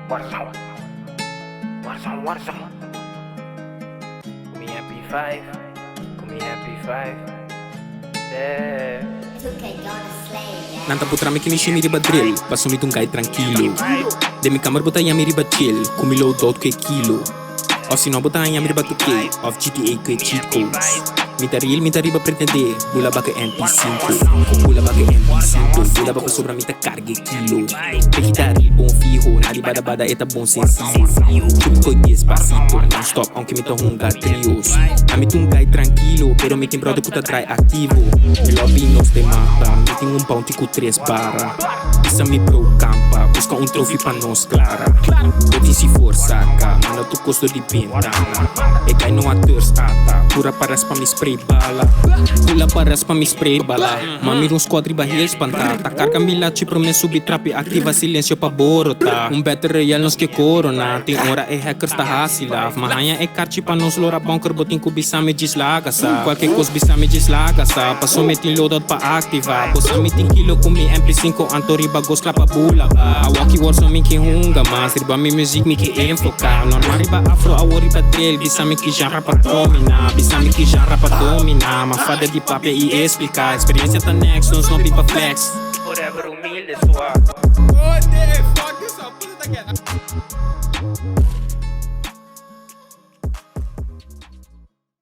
Warzone. Warzone, Warzone. Ku mi MP5, ku mi MP5. Yeah. Nan ta putra mi ki mi shimi riba drill, paso mi ta un guy trankilo. Den mi kamer bo ta haña mi riba chill, ku mi loadout ku e kilo. Of si no bo ta haña mi riba 2K, of GTA ku e cheat codes. Mi ta real, mi ta riba pretendé, bula baka MP5. Bula baka MP5, bula ba pasobra mi ta karga e kilo. Peki ta real bon fiho, na di bada bada e ta bon sensiyo. Chupi koy despacito, non stop aunke mi ta hunga trios. Ami ta un guy trankilo, pero mi tin brother ku ta draai aktivo. Mi lobby nos den mata, mi tin un bounty ku tres bara. Bisa mi bro kampa, buska un trophy pa nos klara. Bo tin si for saka, manda tur kos dor di bentana. E guy no a thirst ata, pura paras pa mi spray bala. Pula paras pa mi spray bala. Ma mira un squad riba heel spanta. Ta carga mi lachi prome subi trapi activa silencio pa borota. Un battle royale nos ke corona. Tin ora e hackers ta haci laf. Ma haña e carchi pa nos lora bunker bo tin cu bisa mi djis laga sa. Cualke cos bisa mi djis laga sa. Paso mi tin loadout pa activa. Bo sa mi tin kilo cu mi MP5 anto riba gos cla pa bula ba. Awaki Warzone mi ke hunga mas. Riba mi music mi ke enfoca. Normal riba afro awor riba drill. Bisa mi ki genre pa domina. Bisa mi ki genre pa domina. Ma fada di papia y explica. Experiencia ta next, nos no biba flex. Forever humilde sua. Oh, damn, fuck this up. Put it again.